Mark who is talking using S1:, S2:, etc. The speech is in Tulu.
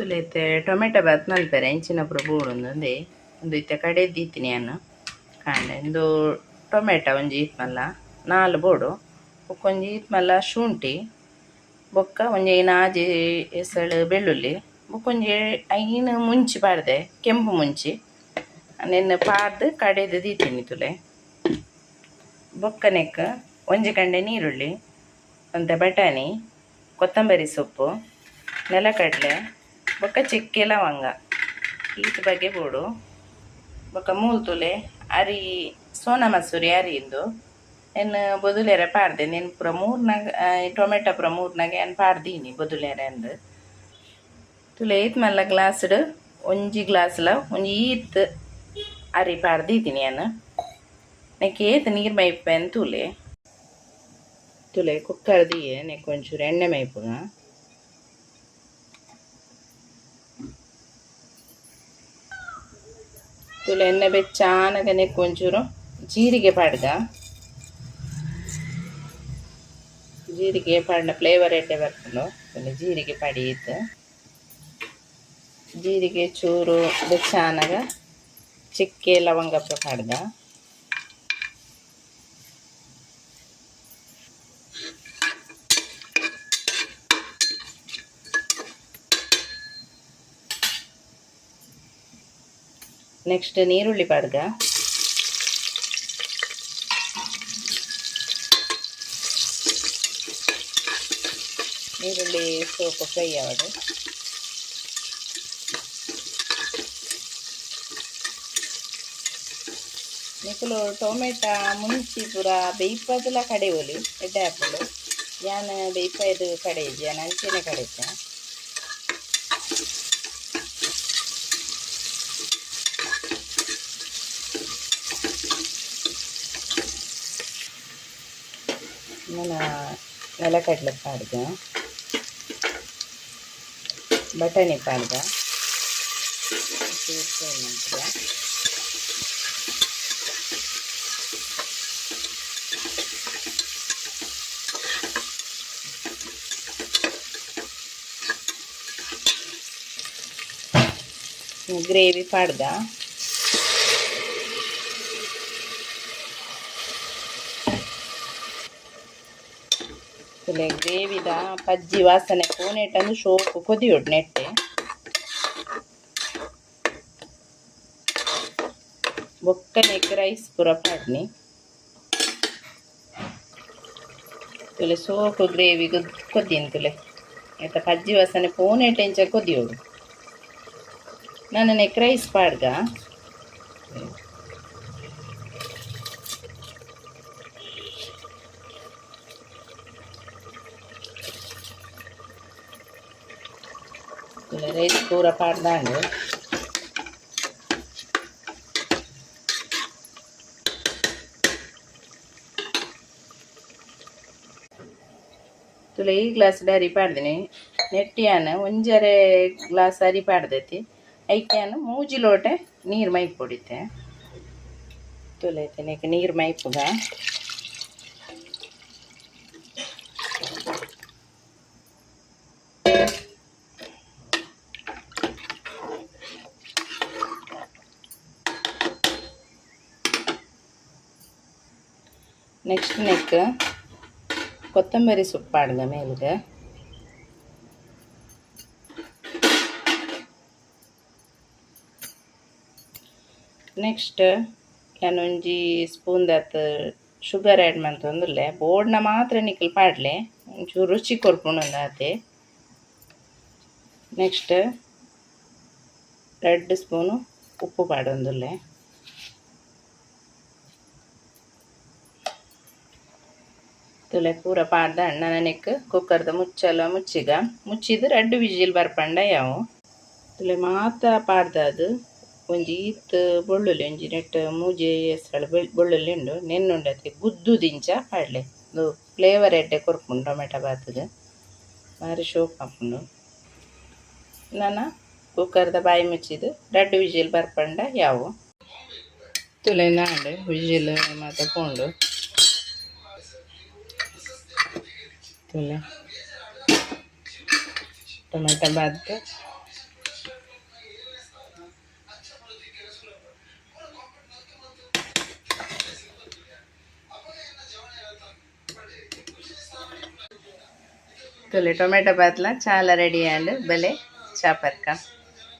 S1: ತೂಲೆ ಇತ್ತೆ ಟೊಮೆಟೊ ಬಾತ್ ಮಲ್ಪೆರೆ ಇಂಚಿನ ಪೂರ ಬೋಡು ಉಂದು ಇತ್ತೆ ಕಡೆ ದೀತಿನಿ ಯಾನ್ ಕಾಂಡೆ ಉಂದು ಟೊಮೆಟೊ ಒಂಜಿ ಈತ್ ಮಲ್ಲ ನಾಲ್ ಬೋಡು ಬೊಕ್ಕ ಒಂಜಿ ಈತ್ ಮಲ್ಲ ಶುಂಠಿ ಬೊಕ್ಕ ಒಂಜಿ ನಾಜಿ ಎಸಳು ಬೆಳ್ಳುಳ್ಳಿ ಬೊಕ್ಕ ಒಂಜಿ 5 ಮುಂಚಿ ಪಾಡ್ದೆ ಕೆಂಪು ಮುಂಚಿ ನೆನ್ನೆ ಪಾಡ್ದು ಕಡೆದು ದೀತಿನಿ ತೂಲೆ ಬೊಕ್ಕನೆಕ್ ಒಂಜಿ ಕಂಡೆ ನೀರುಳ್ಳಿ ಒಂತೆ ಬಟಾಣಿ ಕೊತ್ತಂಬರಿ ಸೊಪ್ಪು ನೆಲಕಡಲೆ ಬೊಕ್ಕ ಚಕ್ಕೆ ಲವಂಗ ಈತ್ ಬಗೆ ಬೋಡು ಬೊಕ್ಕ ಮೂಲು ತೂಲೆ ಅರಿ ಸೋನಾ ಮಸೂರಿ ಅರಿ ಇಂದು ಎನ್ ಬೊದುಲೆರೆ ಪಾಡ್ದೆ ನೆನ್ ಪೂರ ಮೂರ್ನಾಗ ಟೊಮೆಟೊ ಪೂರ ಮೂರ್ನಾಗ ಯಾನ್ ಪಾಡ್ದೀನಿ ಬೊದುಲೆರೆ ಅಂದ್ ತೂಲೆ ಈತ್ ಮಲ್ಲ ಗ್ಲಾಸ್ಡ್ ಒಂಜಿ ಗ್ಲಾಸ್ಲ ಒಂಜಿ ಈತ್ ಅರಿ ಪಾಡ್ದೀತೀನಿ ಯಾನ್ ನೆಕ್ ಏತ್ ನೀರು ಮೈಪೆ ತೂಲೆ ತೂಲೆ ಕುಕ್ಕರ್ ದೀಯೆ ನೆಕ್ ಒಂಚೂರು ಎಣ್ಣೆ ಮೈಪುಗ ತೂಲೆ ಎಣ್ಣೆ ಬೆಚ್ಚಾನಗ ನೆಕ್ ಒಂಚೂರು ಜೀರಿಗೆ ಪಾಡ್ಗ ಜೀರಿಗೆ ಪಾಡ್ನ ಫ್ಲೇವರ್ ಎಡ್ಡೆ ಬರ್ಪುಂಡು ತೂಲೆ ಜೀರಿಗೆ ಪಾಡಿ ಈತ್ ಜೀರಿಗೆ ಚೂರು ಬೆಚ್ಚಾನಗ ಚಕ್ಕೆ ಲವಂಗ ಪೂರ ಪಾಡ್ಗ ನೆಕ್ಸ್ಟ್ ನೀರುಳ್ಳಿ ಪಾಡ್ಗ ನೀರುಳ್ಳಿ ಸೋಪ್ ಫ್ರೈ ಆವಡು ನಿಕುಲು ಟೊಮೆಟೊ ಮುಂಚಿ ಪೂರ ಬೇಯ್ಪದಲ ಕಡೆಯೊಲಿ ಎಡ್ಡೆ ಆಪುಂಡು ಯಾನ್ ಬೇಯ್ಪಾಯ್ದು ಕಡೆಯಿಜಿ ಯಾನ್ ಅಂಚೆನೆ ಕಡೆತೆ ನನ ನೆಲಕಡಲೆ ಪಾಡ್ಗ ಬಟಾಣಿ ಪಾಡ್ಗ ಫ್ರೈ ಮಲ್ಪುಗ ಗ್ರೇವಿ ಪಾಡ್ಗ ತೂಲೆ ಗ್ರೇವಿದ ಪಜ್ಜಿ ವಾಸನೆ ಪೋನೆಟಂದು ಶೋಕು ಕೊದಿಯೊಡು ನೆಟ್ಟೆ ಬೊಕ್ಕ ನೆಕ್ ರೈಸ್ ಪೂರ ಪಾಡ್ನಿ ತೂಲೆ ಸೋಕು ಗ್ರೇವಿ ಕೊದ್ದಿನ ತೂಲೆ ಐತ ಪಜ್ಜಿ ವಾಸನೆ ಪೋನೆಟ್ ಇಂಚ ಕೊದಿಯೊಡು ನನ ನೆಕ್ ರೈಸ್ ಪಾಡ್ಗ ರೈಸ್ ಪೂರ ಪಾಡ್ದಾಂಡ್ ತೂಲೆ ಈ ಗ್ಲಾಸ್ ಅರಿ ಪಾಡ್ದಿನಿ ನೆಟ್ಟಿ ಯಾನ್ ಒಂಜರೆ ಗ್ಲಾಸ್ ಅರಿ ಪಾಡ್ದೈತಿ ಐಕ್ ಯಾನ್ ಮೂಜಿ ಲೋಟೆ ನೀರು ಮೈಪೊಡಿತೆ ತೂಲೆ ಐತೆ ನೀರು ಮೈಪುಗ ನೆಕ್ಸ್ಟ್ ನೆಕ್ ಕೊತ್ತಂಬರಿ ಸೊಪ್ಪು ಪಾಡ್ಗ ಮೇಲ್ಗೆ ನೆಕ್ಸ್ಟ್ ಯಾನ್ ಒಂಜಿ ಸ್ಪೂನ್ ದಾತ್ ಶುಗರ್ ಆ್ಯಡ್ ಮಂತೊಂದುಲ್ಲೆ ಬೋಡ್ನ ಮಾತ್ರ ನಿಕಲ್ ಪಾಡ್ಲೆ ಒಂಚೂರು ರುಚಿ ಕೊರ್ಪುಂಡು ಆತೆ ನೆಕ್ಸ್ಟ್ 2 ಸ್ಪೂನು ಉಪ್ಪು ಪಾಡೊಂದುಲ್ಲೆ ತೂಲೆ ಪೂರ ಪಾಡ್ದ ನನನೆಕ್ ಕುಕ್ಕರ್ದ ಮುಚ್ಚಲ ಮುಚ್ಚಿಗ ಮುಚ್ಚಿದ್ 2 ವಿಜಿಲ್ ಬರ್ಪಂಡ ಯಾವು ತೂಲೆ ಮಾತ ಪಾಡ್ದಾದ್ ಒಂಜಿ ಈತ್ ಬೊಳ್ಳುಳ್ಳಿ ಒಂಜಿ ನೆಟ್ ಮೂಜಿ ಎಸಳು ಬೆಳ್ಳುಳ್ಳಿ ಉಂಡು ನೆನ್ನುಂಡತೆ ಗುದ್ದು ದಿಂಚ ಪಾಡ್ಲೆ ಉಂದು ಫ್ಲೇವರ್ ಎಡ್ಡೆ ಕೊರ್ಪುಂಡು ಟೊಮೆಟೊ ಬಾತ್ಗ್ ಬಾರಿ ಶೋಕು ಆಪುಂಡು ನನ ಕುಕ್ಕರ್ದ ಬಾಯಿ ಮುಚ್ಚಿದ್ 2 ವಿಜಿಲ್ ಬರ್ಪಂಡ ಯಾವು ತೂಲೆ ನಾಂಡ್ ವಿಜಿಲ್ ಮಾತ ಪೋಂಡು ತೂಲೆ ಟೊಮೆಟೊ ಬಾತ್ ತೂಲೆ, ಟೊಮೆಟೊ ಬಾತ್ಲ ಚಾಲ ರೆಡಿ ಆಂಡ್. ಬಲೆ, ಚಾ ಪರ್ಕ.